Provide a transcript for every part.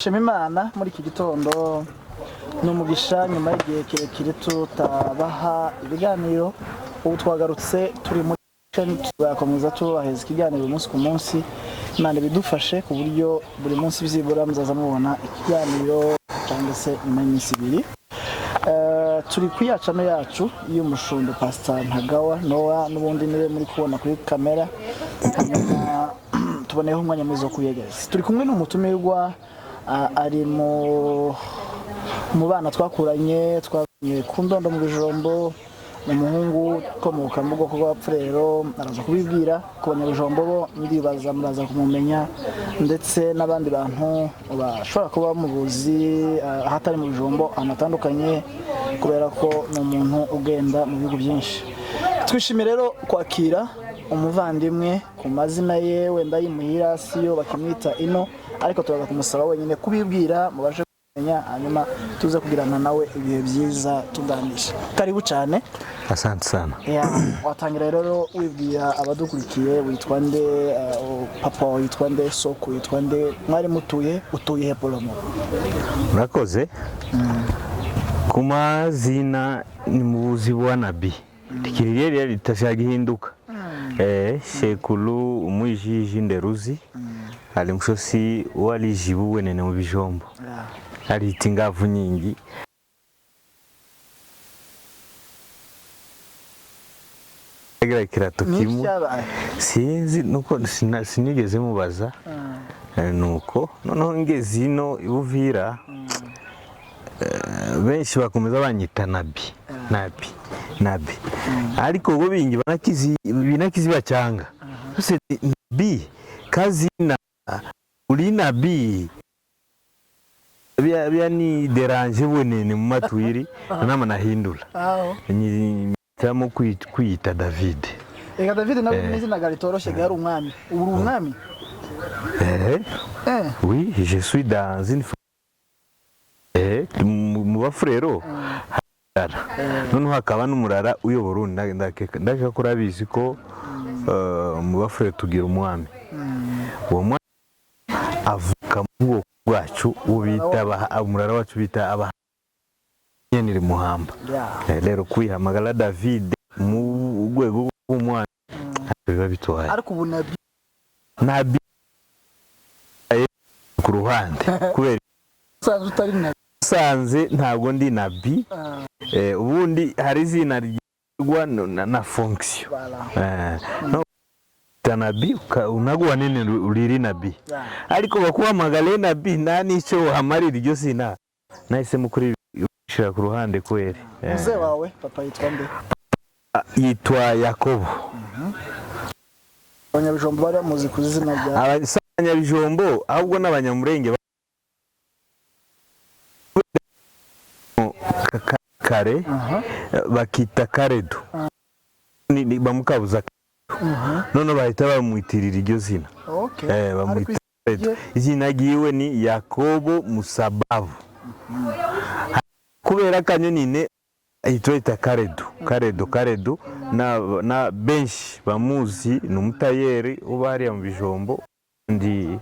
Shima Imana muri iki gitondo, ni umugisha nyuma y'igihe kirekire tutabaha ibiganiro. Ubu twagarutse turi muri, tuzakomeza tubaheza ikiganiro umunsi ku munsi. Imana ibidufashe ku buryo buri munsi byibura muzaza mubona ikiganiro cyangwa se nyuma y'iminsi 2. Turi ku ya channel yacu y'umushumba Pastor Ntagawa Noah, n'ubundi niwe muri kubona kuri kamera. Hanyuma tuboneyeho umwanya mwiza wo kuyegereza. Turi kumwe n'umutumirwa, ari mu bana twakuranye, twabanye ku ndondo mu Bijombo. Ni umuhungu ukomoka mu bwoko bw'Abapfurero, araza kubibwira. Ku Banyabijombo bo ndibaza muraza kumumenya, ndetse n'abandi bantu bashobora kuba bamubuzi ahatari mu Bijombo, ahantu hatandukanye, kubera ko ni umuntu ugenda mu bihugu byinshi. Twishimiye rero kwakira umuvandimwe ku mazina ye wenda yimuhira siyo bakimwita ino, ariko turaza kumusaba wenyine kubibwira mubashe kumenya, hanyuma tuze kugirana nawe ibihe byiza tuganisha. Karibu cyane. Asante sana. Yeah, watangira rero wibwira abadukurikiye: witwa nde, papa wawe yitwa nde, soko yitwa nde, mwari mutuye, utuye he polomo? Murakoze. Ku mazina ni mubuzi bwa nabi tikiriyeri litashagihinduka. Shekulu umwijiji nderuzi ali mushosi walijibu wenene mu Bijombo, alita ingavu nyingi. Agira ikirato Ni iki kimwe. cyabaye? Sinzi nuko sinigeze mubaza. Nuko noneho ngeze ino i Buvira, benshi bakomeza banyita nabi, nabi, nabi, ariko bo bingi banakizi binakizi bacanga sose nabi kazina uri nabi bya ni dérange bwenene mu matwiri nama nahindula. Aho Nyitamo kwiyita David. Ega David nawe ni izina ritoroshye, gari umwami, ubu uri umwami. Oui, je suis dans une mu Bafurero harara, noneho hakaba n'umurara uyobora undi. Ndakeka ko urabizi ko mu Bafurero tugira umwami. Uwo mwami avuka mu bwoko bwacu, uwo bita umurara wacu bita Abahanyanire Muhamba. Rero kwihamagara David mu rwego rw'umwami ntacyo biba bitwaye. Ariko ubu nabi Nabi ku ruhande kubera usanzwe utari nabi. Usanze ntabwo ndi nabi. Ubundi hari izina ryigwa na fonction. Voilà. No ta nabi unaguwa nini uriri nabi, ariko bakuhamagara nabi nta n'icyo wahamarira iryo zina. Nahisemo kuri shira ku ruhande kweri. Muze wawe papa yitwa nde? Yitwa Yakobo. Abanyabijombo bari bamuzi ku izina rya Abanyabijombo ahubwo n'Abanyamurenge kare bakita Karedo. Bamukabuza none bahita bamwitirira iryo zina. Bamwita Ariko Karedo. Izina ryiwe ni Yakobo Musababu. Kubera kanyonine ahita bahita Karedo, Karedo, Karedo. Na benshi bamuzi ni umutayeri uba hariya mu Bijombo ndi igihe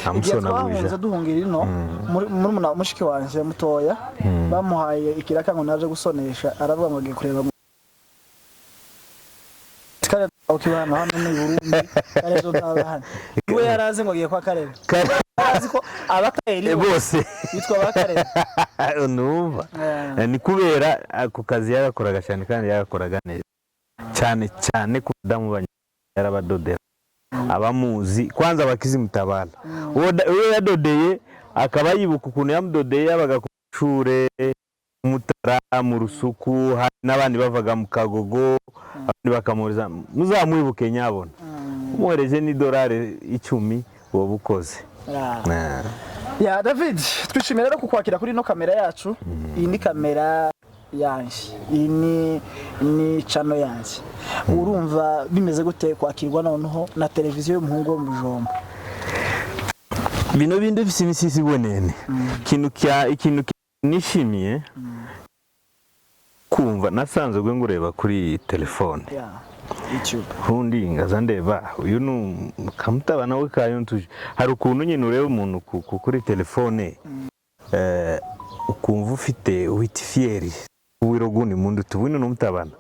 amusona twahunze buja. Duhungira ino, murumuna wa mushiki wanje mutoya bamuhaye ikiraka ngo naje gusonesha, aravuga ngo agiye kureba Karedo ukiba hano hano ni Burundi, Karedo ntaba hano. We yarazi ngo agiye kwa Karedo, arazi ko abakayeri bose bitwa abakarere. Numva ni kubera ako kazi yagakoraga cyane kandi yagakoraga neza cyane cyane ku badamu yarabadodera. Abamuzi kwanza bakizi mutabala, uwo yadodeye akaba yibuka ukuntu yamudodeye, yabaga ku ishure Mutara mu Rusuku, hari n'abandi bavaga mu Kagogo, abandi bakamwohereza. Muzamwibuke nyabona umwohereje n'idolari 10 woba ukoze. Ya David, twishimiye rero kukwakira kuri ino kamera yacu. Iyi ni kamera yanjye, iyi ni channel yanjye. Urumva bimeze gute kwakirwa noneho na televiziyo y'umuhungu wo mu Bijombo? Bino bindi bifise imisisi bonene. Ikintu kya ikintu nishimiye kumva nasanzwe ngureba kuri telefone. YouTube. Ubundi ngaza ndeba uyu ni kamutabana we kayontuje. Hari ukuntu nyine ureba umuntu kuri telefone, ukumva ufite uhita fier wiro gundi mundu tubwino n'umutabana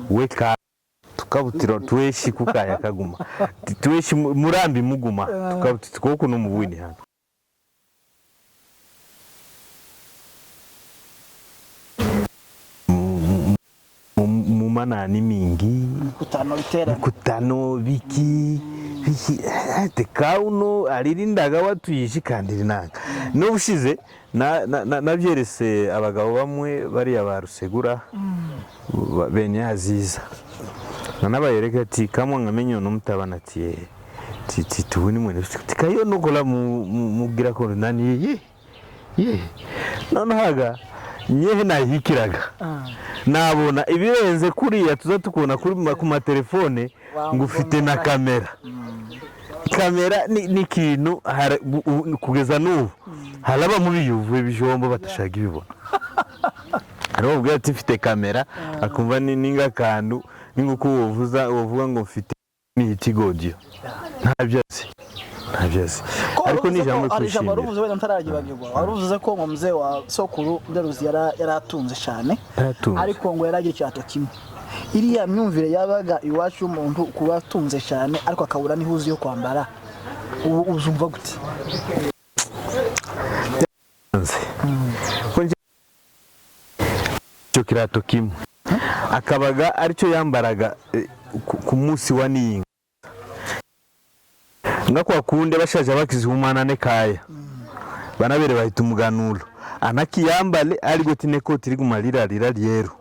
we ka tukabutira tweshi kukaya kaguma tweshi murambi muguma tukabuti twoko no mubwini hano. Mu manani mingi kutano bitera kutano biki biki tekauno aririndaga watuyishi kandi rinanga. N'ubushize nabyerese abagabo bamwe bariya ba Rusegura bene Aziza, nanabayereka ati kamwe nkamenye n'umutabana ati ti tubuni mwene tikayo nukola mugira ko nani ye ye none haga nyehe nahikiraga nabona ibirenze kuriya tuza tukubona kuri ku matelefone ngo ufite na kamera. Kamera ni ikintu kugeza n'ubu haraba muri yuvuye ibijombo batashaka ibibona. Hariho ubwo ati mfite kamera akumva ninga kantu ninguko wovuza wovuga ngo mfite ni ikigodiyo ntabyo azi ntabyo azi. Ariko ni ijambo kwishimira. Wari wenda ntaragibagirwa, wari ko ngo mzee wa sokuru Nderuzi yaratunze cyane, ariko ngo yaragira icyato kimwe. Iriya myumvire yabaga iwacu umuntu kuba atunze cyane ariko akabura n'ihuzu yo kwambara, ubu uzumva gute? Icyo kirato kimwe akabaga aricyo yambaraga ku munsi wa ninga ngakwa kunde bashaje bakizihumana ne kaya banabere bahita umuganuro anakiyambale ariko tinekoti iri gumalira rira ryero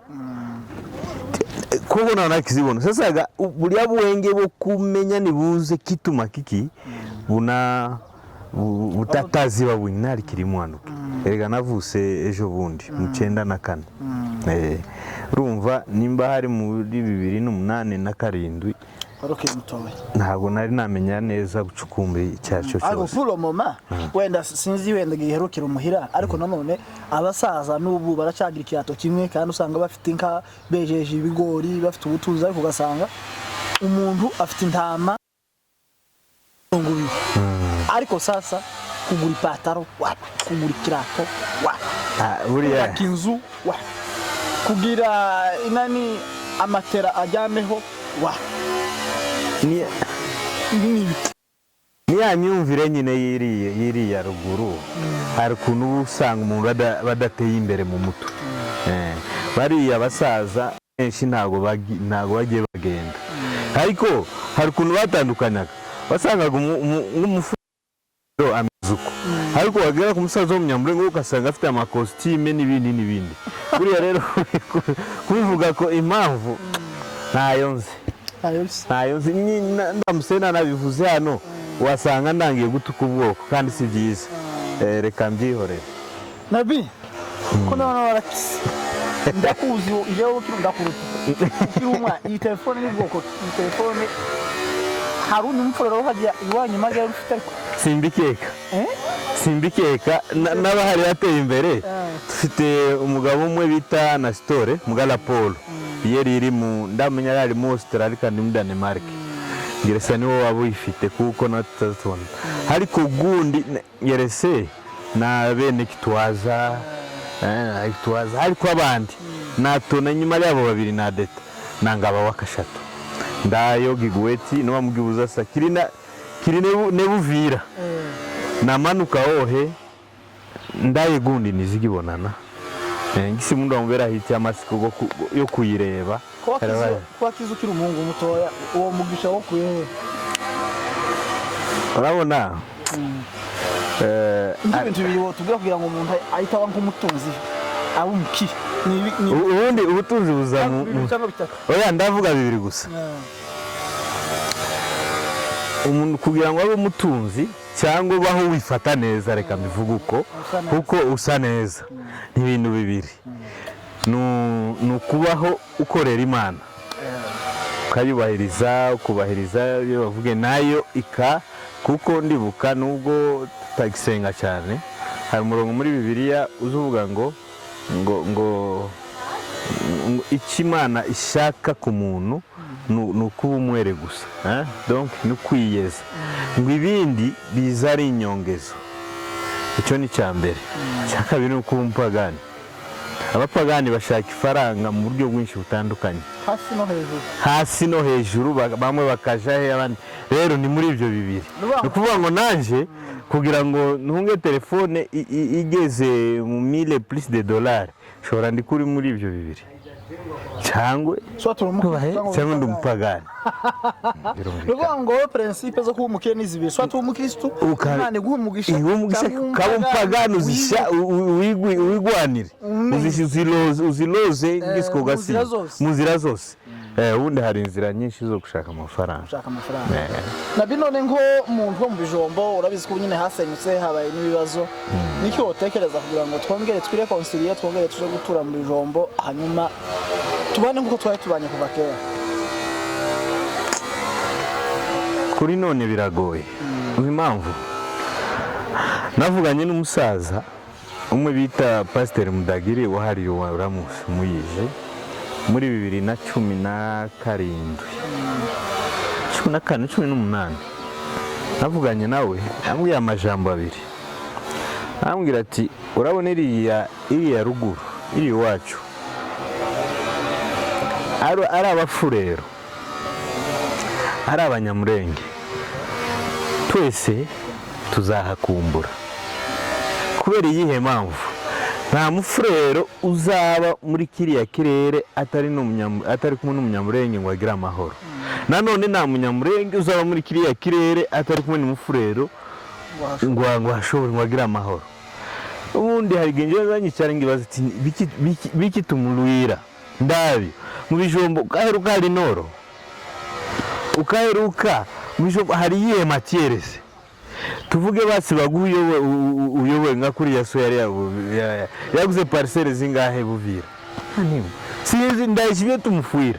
kubona nakizibona. Sasa bulya buwenge bwo kumenya nibuze kituma kiki buna butataziba bunyinari kiri mwanuke. Erega navuse ejo bundi mu 94. Urumva nimba hari muri 2008 na 7 ntabwo nari namenya neza gucukumbura icyacu cyose. Ariko pour le moment wenda sinzi wenda giherukira umuhira, ariko nanone abasaza n'ubu baracyagira ikirato kimwe kandi usanga bafite inka bejeje ibigori bafite ubutuzi, ariko ugasanga umuntu afite intama ngubiri. Ariko sasa kugura ipataro wa kugura ikirato wa buriya kinzu wa kugira inani amatera ajyameho wa ni ya myumvire nyine yiriya ruguru. Hari ukuntu usanga umuntu badateye imbere mu mutwe. Bariya basaza benshi ntabwo bagiye bagenda, ariko hari ukuntu batandukanaga wasangaga nk'umufundo amezuko, ariko wagera ku musaza w'umunyamurenge ugasanga afite amakositime n'ibindi n'ibindi. Buriya rero kubivuga ko impamvu ntayo nzi ntayo nzi, ndamutse nanabivuze hano wasanga ndangiye gutuka ubwoko kandi si byiza. Reka mbyihorere. Nabi ko nabona warakise ndakuzi iyo ukiri ndakuruta ukiri umwana. Iyi telefone ni bwoko iyi telefone hari undi mfurero hajya iwanyu maze ufite ariko simbikeka simbikeka n'abahari bateye imbere. Dufite umugabo umwe bita Nasitore Mugala Paul, yeri iri mu ndamenya yari mu Australia kandi mu Denmark, ngerese niwo waba uyifite kuko natazibona. Ariko gundi ngerese na bene Kitwaza Kitwaza, ariko abandi natona nyuma yabo babiri na deta nangaba wakashatu ndayo gigweti no bamugibuza sa kirina kirine nebuvira namanuka ohe ndaye gundi nizigibonana ngisi mundu amubera hiti amasiko yo kuyireba. Kwa kizukira umuhungu mutoya uwo mugisha wo kuye urabona ibintu bibiri tubwira kugira ngo umuntu ahita aba nk'umutunzi aba umukire. Ubundi ubutunzi buza mu oya ndavuga bibiri gusa. Umuntu kugira ngo abe umutunzi cyangwa ubaho wifata neza, reka mbivuge uko kuko usa neza, ni ibintu bibiri. Ni ukubaho ukorera Imana ukayubahiriza ukubahiriza ibyo bavuge nayo ika, kuko ndibuka nubwo tutagisenga cyane hari umurongo muri Bibiliya uzuvuga ngo ngo ngo icyo Imana ishaka ku muntu ni ukuba umwere gusa, eh? Donc ni ukwiyeza, ngo ibindi biza ari inyongezo. Icyo ni icya mbere. Icya kabiri ni ukuba umupagani. Abapagani bashaka ifaranga mu buryo bwinshi butandukanye, hasi no hejuru. Hasi no hejuru, bamwe bakaja he, abandi rero ni muri ibyo bibiri. Ni ukuvuga ngo nanje kugira ngo ntunge telefone igeze mu mille plus de dollars, nshobora ndi kuri muri ibyo bibiri cyangwa Soit uri umukristo cyangwa ndi umupagani. Ni ukuvuga ngo wowe principe zo kuba umukire ni zibiri: soit uri umukristo, Imana iguha umugisha, Iguha umugisha, cyangwa ukaba umupagani, uzisha wigwanire, uziloze ngisiko mu nzira gasi zose. Mu nzira zose. Ubundi hari inzira nyinshi zo gushaka amafaranga. Gushaka amafaranga. Nabi, none nko umuntu wo mu bijombo, urabizi ko nyine hasenyutse, habaye n'ibibazo, niki wotekereza kugira ngo twongere twiréconcilier, twongere tuje gutura mu bijombo, hanyuma tubane nk'uko twari tubanye kuva kera? Kuri none biragoye. Uzi impamvu? Navuganye n'umusaza umwe bita Pasiteri Mudagiri wahariwe uramusi muyije muri 2017, 14, 18. Navuganye nawe, ambwiye amajambo abiri. Ambwira ati: "Urabona iriya ruguru iri iwacu, ari Abafurero, ari Abanyamurenge, twese tuzahakumbura." Kubera iyihe mpamvu? Nta Mufurero uzaba muri kiriya kirere atari kumwe n'Umunyamurenge ngo agire amahoro. Nanone nta Munyamurenge uzaba muri kiriya kirere atari kumwe n'Umufurero ngo ashobore ngo agire amahoro. Ubundi hari igihe njyewe nyicara ngibaza ati: Biki tumulwira ndabi mu bijombo ukaheruka hari noro, ukaheruka mu bijombo hari iyihe matière se?" Tuvuge basi baguha uyoboye nka kuriya so yari yaguze parcelle zingahe Buvira? Nta nimwe. Sinzi ndahise ibyo tumufuira.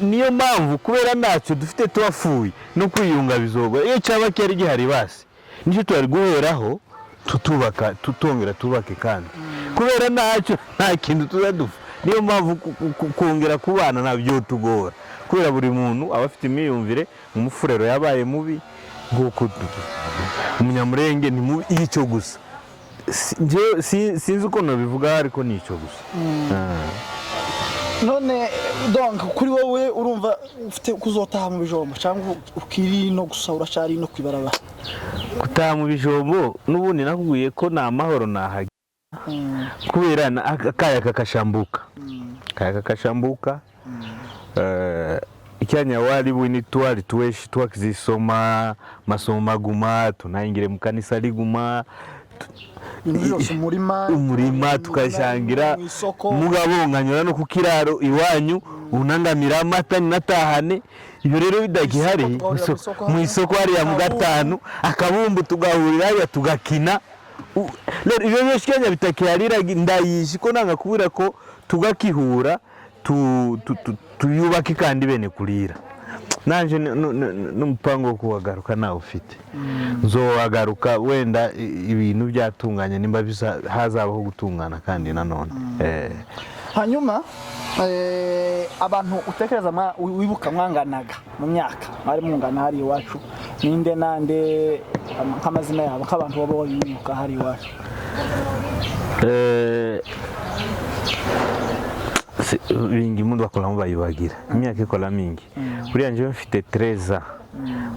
Niyo mpamvu kubera ntacyo dufite tubafuye no kwiyunga bizogwa. Iyo cyaba cyari gihari, basi nicyo twari guheraho tutubaka, tutongera tubake. Kandi kubera ntacyo, nta kintu tuza dupfa, niyo mpamvu kongera kubana nabyo tugora, kubera buri muntu aba afite imyiyumvire. Umufurero yabaye mubi nk'uko Umunyamurenge ni mubi, icyo gusa. Njyewe sinzi uko nabivuga, ariko ni icyo gusa. None donc kuri wowe urumva ufite kuzotaha mu bijombo cyangwa ukiri no gusa uracyari no kwibarabara? Gutaha mu bijombo, n'ubundi nakubwiye ko nta mahoro nahagira, kubera akaya kakashambuka, kaya kakashambuka. Ikyanya wali bwini twali tweshi twakizisoma masomo maguma, tunayingire mu kanisa liguma. Ibintu byose, umurima. Umurima tukashangira. Mu isoko. Mugabo nkanyura no ku kiraro iwanyu, unangamira amata ninatahane. Ibyo rero bidagihari. Isoko, tugahurira mu isoko. Mu isoko hariya mu Akabumbu. gatanu akabumbu, tugahurira hariya tugakina. Rero ibyo byose Kenya bitakiharira, ndayishi ko nanga kubura ko tugakihura tuyubake kandi bene kurira. Nanje n'umupango wo kuhagaruka nawe ufite, nzowagaruka wenda ibintu byatunganye, nimba hazabaho gutungana kandi nanone. Hanyuma abantu utekereza wibuka mwanganaga mu myaka, mwari mungana hari iwacu, ninde nande, nk'amazina yabo, nk'abantu baba bibuka hari iwacu? Bingi mundu bakolamo bayibagira, imyaka ikola mingi. Buriya njyewe mfite 13 ans.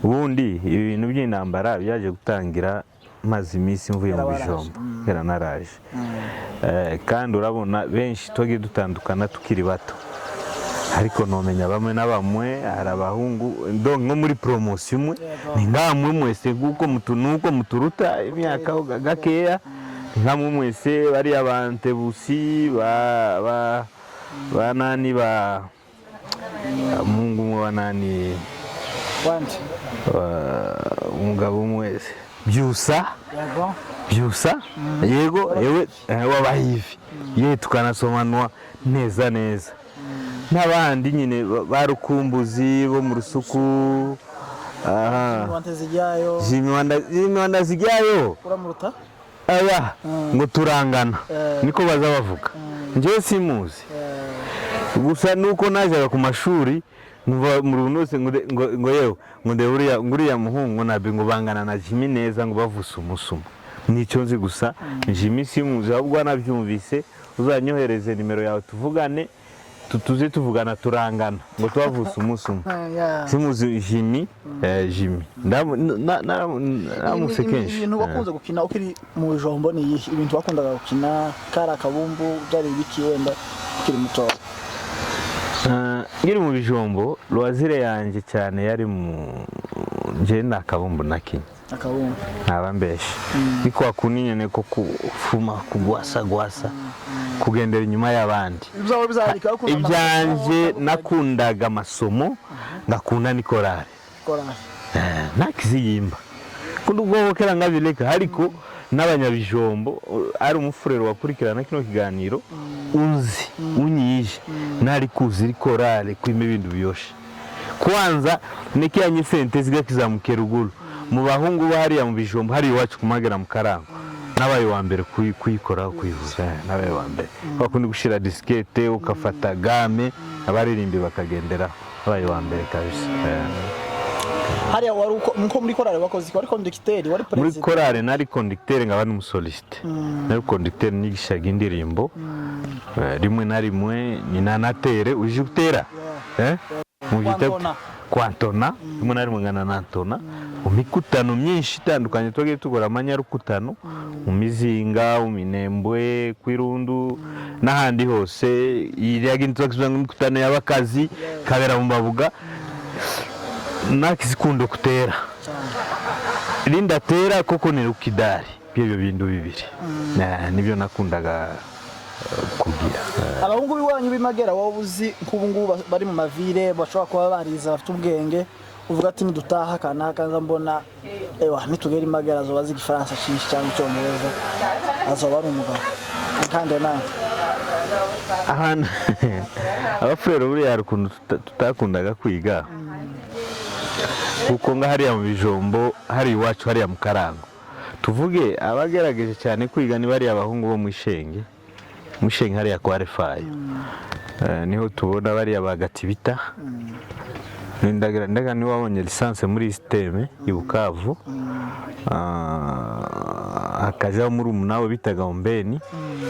Ubundi ibintu by'intambara byaje gutangira maze iminsi mvuye mu Kera waraje. bijombo, kera naraje. Kandi urabona benshi twagiye dutandukana tukiri bato, ariko nomenya bamwe na bamwe. Hari abahungu donc nko muri promotion imwe, ni nkamwe mwese kuko nuko muturuta imyaka ho gakeya, ni nkamwe mwese bariya ba Ntebusi, ba nani, ba mungu umwe wa nani. Wandi? Umugabo umwe Byusa. Yego. Byusa, yego, yewe, wabahivi ye, tukanasomanwa neza neza n'abandi nyine ba Rukumbuzi bo mu Rusuku, aha. Wantezijyayo. Jimmy Wandazijyayo. Uramuruta? Aya ngo turangana. Niko baza bavuga, njyewe simuzi. Gusa nuko najaga ku mashuri. Nkumva mu runtu wese ngo ngo yewe, ngo ndebe uriya, ngo uriya muhungu nabi, ngo bangana na Jimmy neza, ngo bavuse umusuma. Nicyo nzi gusa. Jimmy simuzi, ahubwo wanabyumvise uzanyohereze nimero yawe tuvugane, tuze tuvugana turangana, ngo tubavuse umunsi umwe. Simuzi Jimmy, Jimmy naramuse kenshi. Ibintu wakunze gukina ukiri mu bijombo ni iyihe? Ibintu wakundaga gukina kari akabumbu, byari ibiki wenda ukiri muto? Nkiri mu bijombo, loisir yanjye cyane yari mu nje ni akabumbu nakinye. Akabumbu. Ntaba mbeshe, ni kwa kundi nyene ko kufuma, kugwasagwasa, kugendera inyuma y'abandi. Ibyawe bizarika? Ibyanje nakundaga amasomo, ngakunda n'ikorale. Korali. Ntakiziyimba kundi ubwo kera ngabireka, ariko n'abanyabijombo, ari umufurero wakurikirana kino kiganiro, unzi unyije nari kuzi iri korale kwima ibintu biyoshe. Kwanza nikiyanye sente ziga kizamuke ruguru mu bahungu ba hariya mu bijombo, hari iwacu kumagera mu Karango, nabaye wa mbere kuyikoraho, kuyivuza. Nabaye wa mbere bakundi gushira disquette, ukafata gamme, abaririmbi bakagenderaho. Nabaye wa mbere kabisa. Hariya wari uko nko muri korali wakoze iki? Wari conducteur, wari Muri perezida? Korale nari conducteur, nkaba n'umusoliste. Nari conducteur, nigishaga indirimbo. Rimwe na rimwe ni nanatere uje gutera, mubyita Kwantona. Kwantona, rimwe na rimwe nkana nantona mu mikutano myinshi itandukanye. Twagiye tugora amanyarukutano mu Mizinga, mu Minembwe, kwirundu n'ahandi hose. Iriya tuba imikutano y'abakazi kabera mu Babuga, nakizikunda kutera rinda tera koko ni rukidari. By'ibyo bintu bibiri nibyo nakundaga kugira. Abahungu b'iwanyu b'Imagera wowe uzi nk'ubu ngubu bari mu mavire, bashobora kuba barize, bafite ubwenge, uvuga ati nidutaha kanaka nza mbona ewa nitugera Imagera azoba azi igifaransa cyinshi cyangwa icyongereza, azoba ari umugabo kandi nawe? Ahantu abafurero buriya hari ukuntu tutakundaga kwiga, kuko nga hariya mu bijombo, hari iwacu hariya mu Karango, tuvuge abagerageje cyane kwiga ni bariya abahungu bo mu Ishenge, mu Ishenge hariya kwa Refayo. Niho tubona bariya ba Gatibita. Ndaga niwe wabonye licence muri système i Bukavu. Hakajaho murumuna we bitaga Ombeni,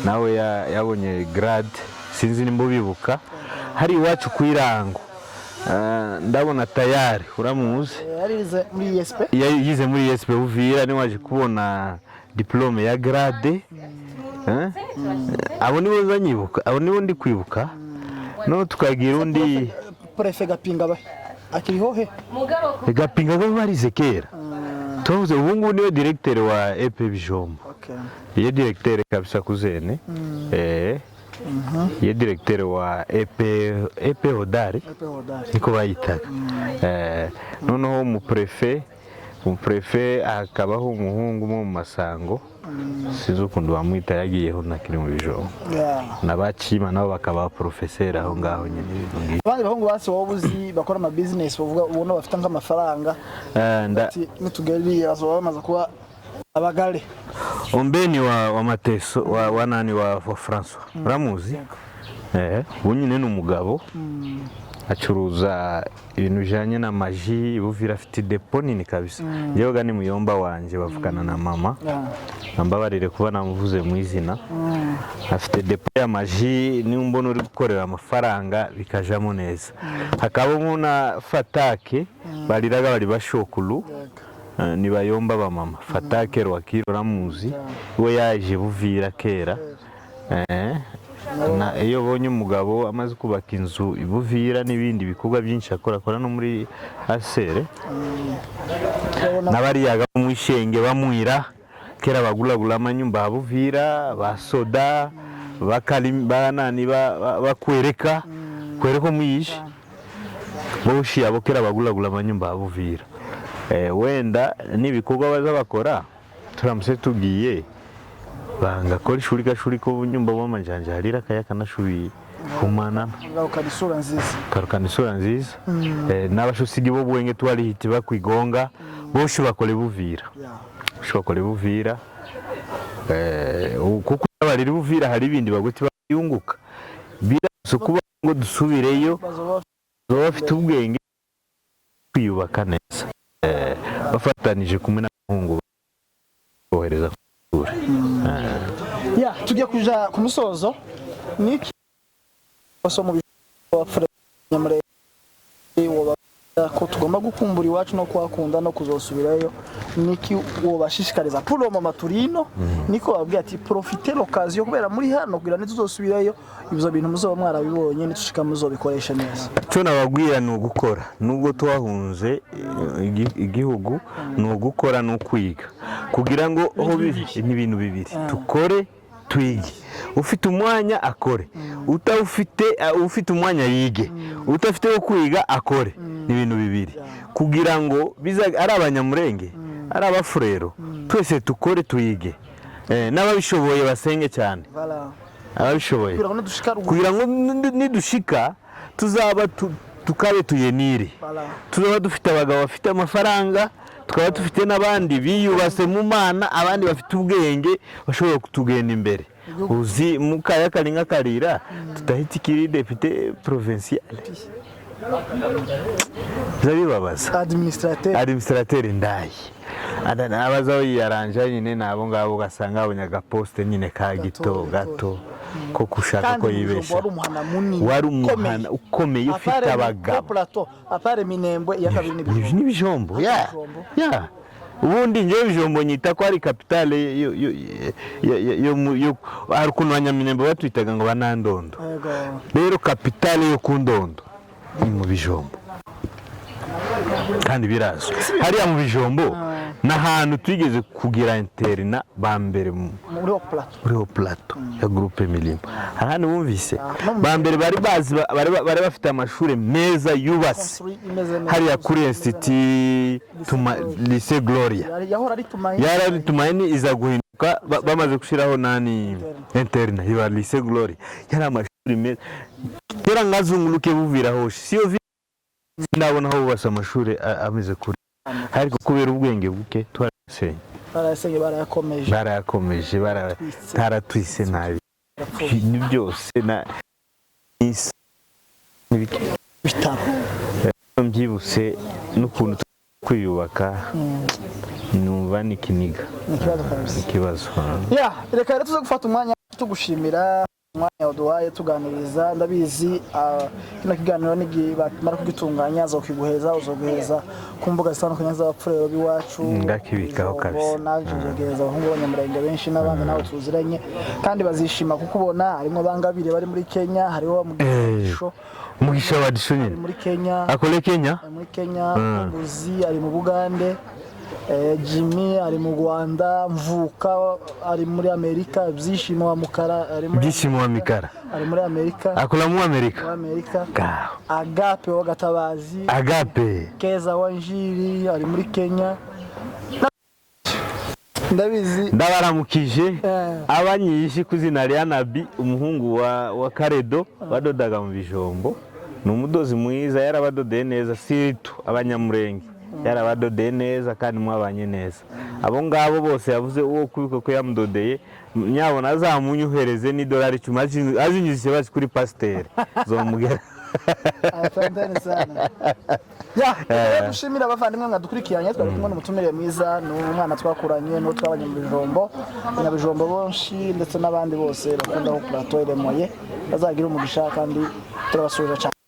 nawe yabonye grade, sinzi nimba ubibuka. Hari iwacu ku Irango, ndabona tayari uramuzi. Yarize muri ISP. Yize muri ISP Uvira, niwe waje kubona diplôme ya grade. Abo nibo nza nyibuka, abo nibo ndi kwibuka. No tukagira undi. Préfet Gapinga ba akiriho he? Gapinga ko barize kera tuvuze, ubu ngubu niwe directeur wa EP Bijombo. Ye directeur kabisa kuzene, ye directeur wa EP Hodari. EP Hodari. Niko bayitaga. Noneho umuprefe hakabaho umuhungu umwe mu Masango, sinzi ukuntu bamwita, yagiyeho nakiri mu Bijombo. N'abakima nabo bakaba professeur aho ngaho nyine, ibintu nk'ibyo. Abandi bahungu basi wowe uzi bakora ama business, bavuga ubona bafite nk'amafaranga, ati nitugera iriya bazoba bamaze kuba abagare? Ombeni wa Mateso, wa nani, wa François, uramuzi? Ubu nyine ni umugabo acuruza ibintu bijanye n'amaji Buvira, afite dépôt nini kabisa. Njyewe ni muyomba wanje, bavugana na mama. Mbabarire kuba namuvuze mu izina. Afite dépôt y'amaji, niba mbona uri gukorera amafaranga bikajamo neza. Hakabamo na Fatake bariraga bari bashokulu. Ni bayomba ba mama Fatake Rwakiro, uramuzi, we yaje Buvira kera. Iyo ubonye umugabo amaze kubaka inzu i Buvira n'ibindi bikorwa byinshi akora, akora no muri asere. Urabona. N'abariyaga mu Ishenge bamwira kera baguragura amanyumba ya Buvira, ba soda bakali banani bakwereka kwereka muyishe boshi abo kera baguragura amanyumba ya Buvira. Wenda n'ibikorwa baza bakora, turamutse tugiye banga kora ishuri gashuri ko bunyumba bw'amajanja harira akayaka nashubiye kumanana. Garukana isura nziza. Karukana isura nziza. N'abashusigi bo bwenge twarihiti bakwigonga boshe bakore Buvira. Boshe bakore Buvira. Kuko abariri Buvira hari ibindi baguti bayunguka birasa kuba ngo dusubireyo. Bazoba Baba bafite ubwenge kwiyubaka neza. Bafatanije kumwe n'abahungu bohereza ku ishuri. Ya, tugiye kuja ku musozo. Niki so mu bafure Nyamurenge woba ko tugomba gukumbura iwacu no kuhakunda no kuzosubirayo, niki wobashishikariza pour le moment turino? Niko babwiye ati profiter l'occasion kubera muri hano, kugira ntituzosubirayo, ibyo bintu muzoba mwarabibonye, nitushika muzobikoresha neza. Icyo nababwira ni ugukora. Nubwo twahunze igihugu, ni ugukora, ni ukwiga, kugira ngo aho ni ibintu bibiri: tukore, twige. Ufite umwanya akore, utawufite, ufite umwanya yige, udafite wo kwiga akore. Ni ibintu bibiri kugira ngo biza ari Abanyamurenge, ari Abafurero, twese tukore, twige. N'ababishoboye basenge cyane. Voilà. Ababishoboye kugira ngo nidushika ruguru kugira ngo nidushika tuzaba tukabe tuyenire. Voilà. Tuzaba dufite abagabo bafite amafaranga, tukaba dufite n'abandi biyubase mu Mana, abandi bafite ubwenge bashobora kutugenda imbere. Uzi mukaya kari nk'akarira tutahita ikiri député provincial, biza bibabaza. Administrateur. Administrateur ndayi abaza yiyaranja nyine nabo ngabo, ugasanga babonye agaposte nyine ka gito gato ko gushaka kandi ko mu Bijombo yibesha. Wari umuhana munini. Wari umuhana ukomeye ufite Apare abagabo. Plateau, apare Minembwe, iya kabiri ni Bijombo. N'ibijombo ya. Bijombo. Ya, ubundi njyewe Bijombo nyita ko ari capitale yo hari ukuntu Abanyaminembwe batwitaga ngo banandondo. Yego. Rero capitale yo ku Ndondo ni mu Bijombo, kandi birazwi hariya mu Bijombo ni ahantu twigeze kugira internat ba mbere muri haut plateau. Muri haut plateau ya groupe Milima, hari hano bumvise no mu ba mbere bari bazi bari bafite amashuri meza yubatse. Construit imeze neza. Hariya kuri institut tuma Lycée Gloria. Yahora ari Tumaini. Yari Tumaini, iza guhinduka bamaze gushyiraho nani, internat, iba Lycée Gloria. Yari amashuri meza kera, ngazunguluke buvira hose siyo ndabona aho bubatse amashuri ameze kuri, ariko kubera ubwenge buke twarasenye. Barayasenye, barayakomeje. Barayakomeje, taratwise nabi ni byose na n'ibiki. Bitaro. Mbyibutse n'ukuntu kwiyubaka, numva ni ikiniga. Ni ikibazo kabisa. Ikibazo. Ya, reka rero tuze gufata umwanya tugushimira umwanya waduhaye tuganiriza. Ndabizi kino kiganiro nigi bamara kugitunganya azokiguheza, uzoguheza ku mbuga zitandukanye z'abapfurero b'iwacu. Ndakibikaho kabisa. Naje nzogereza abahungu b'Abanyamurenge benshi n'abandi nawe tuziranye, kandi bazishima kukubona. Harimo Bangabire bari muri Kenya, hariho Mugisha. Mugisha wa Disho ari nyine. muri Kenya. Akole Kenya. Ari muri Kenya. Muzi ari mu Bugande, Jimmy ari mu Rwanda, Mvuka ari muri Amerika, Byishimo wa Mukara ari muri Byishimo wa Mikara. Ari muri Amerika. Akola mu Amerika. Muri Amerika. Ngaho. Agape wa Gatabazi. Agape. Keza wa Njiri ari muri Kenya. Ndabizi. Ndabaramukije. Eh. Abanyishi ku izina rya Nabi, umuhungu wa Karedo badodaga mu Bijombo, ni umudozi mwiza, yarabadodeye neza, siritu Abanyamurenge yarabadodeye neza kandi mwabanye neza. Abo ngabo bose yavuze uwo kubika ko yamudodeye, nyabona azamunyuhereze n'idolari 10, azinyujije basi kuri pasiteri zomugera. Asanteni sana. Ya, rero dushimira abavandimwe mwadukurikiranye. Twari kumwe n'umutumire mwiza, ni umwana twakuranye n'uwo twabanye mu Bijombo, Abanyabijombo bonshi ndetse n'abandi bose bakunda ko plateau iremoye bazagira umugisha, kandi turabasuhuje cyane.